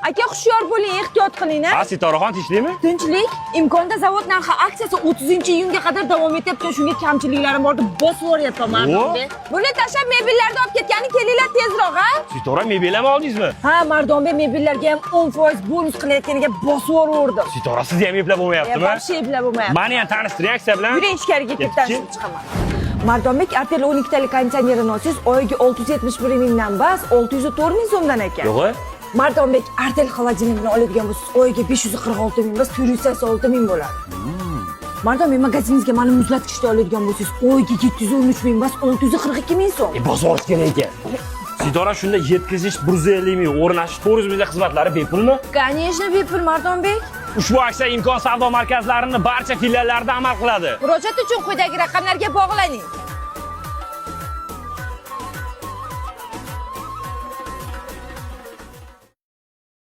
Aka, hushyor bo'ling, ehtiyot qiling, a. Ha, Sitoraxon, tinchlikmi? Tinchlik. Imkonda zavod narxi aksiyasi 30-iyunga qadar davom etyapti. Shunga kamchiliklarim bor deb bosib yuboryapman, Mardonbek. Buni tashlab, mebellarni olib ketgani kelinglar tezroq, ha? Sitora, mebel ham oldingizmi? Ha, Mardonbek, mebellarga ham 10% bonus qilayotganiga bosib yubordim. Sitora, sizni ham eplab bo'lmayaptimi? Вообще eplab bo'lmayapti. Mani ham tanishtiring aksiya bilan. Yuring, ichkariga kirib Ketdik. tanishib chiqaman. Mardonbek, Artel 12 talik konditsionerini olsangiz, oyiga 671 mingdan bas, 604 ming so'mdan ekan. Yo'q. Mardonbek, Artel холодильник ni oladigan bo'lsangiz, oyiga 546 ming bas, 486 ming bo'ladi. Mardonbek, magaziningizga mana muzlatgichni oladigan bo'lsangiz, oyiga 713 ming bas, 642 ming so'm. E, bosib yuborish kerak ekan. Sitora, shunda yetkazish 150 ming, o'rnatish 400 mingda xizmatlari bepulmi? Конечно, bepul, Mardonbek. Ushbu aksiya Imkon savdo markazlarining barcha filiallarida amal qiladi. Murojaat uchun quyidagi raqamlarga bog'laning.